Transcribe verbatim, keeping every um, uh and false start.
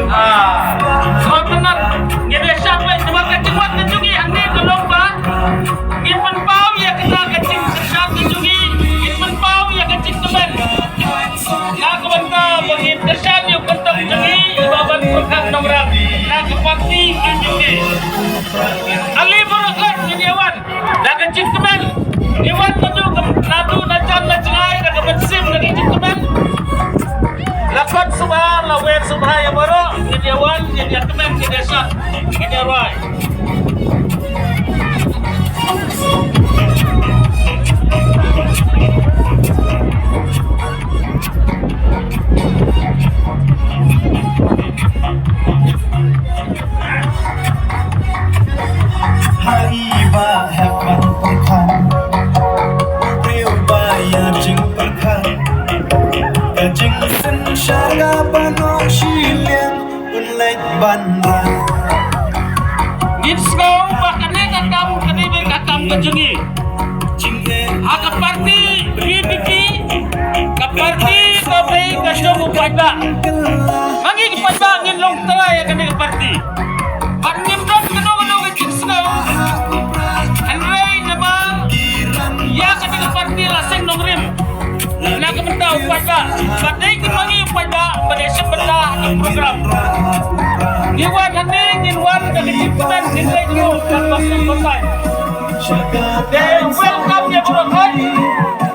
Ah, sngewtynnat, ngi dei sha peit namar ka jingwan ka jong ngi hangne ka long ba ngi pynpaw ïa kata ka jingkyrshan ka jong ngi, ngi pynpaw ïa ka jingkmen. Na ka bynta ba ngin kyrshan ïa u kynthei jong ngi, iba ban pyrkhat nongrim na ka party ka jong ngi. Ale baroh ngi ïa wan da ka jingkmen. Ngi wan naduh ka, naduh na jan na jngai da ka mynsiem da ka jingkmen. La khot suba, la wer suba ïa baroh, ngi ïa wan, ngi ïa kmen, ngi ïa shad, ngi ïa rwai. Ha iba hep ban pyrkhat, briew ba ïa jingpyrkhat, ka jingsynshar kaba noh shiliang, un leit ban rah. Ngin sngew ba kane ka kam, kane ka kam ka jong ngi. Ha ka party V P P, ka party ka bei ka jong u paidbah. Ma ngi ki paidbah ngin long trai ha kane ka party. Bad ngim don kano kano ka jingsngew. Hynrei naba ïa kane ka party la seng nongrim. Na ka bynta u paidbah. Bad dei ki ma ngi u paidbah ba dei sha bynta ha ka program. Ngi wan hangne ngin wan da ka jingkmen, ngin leit ruh bad ba seng batai. Te welcome ïa baroh.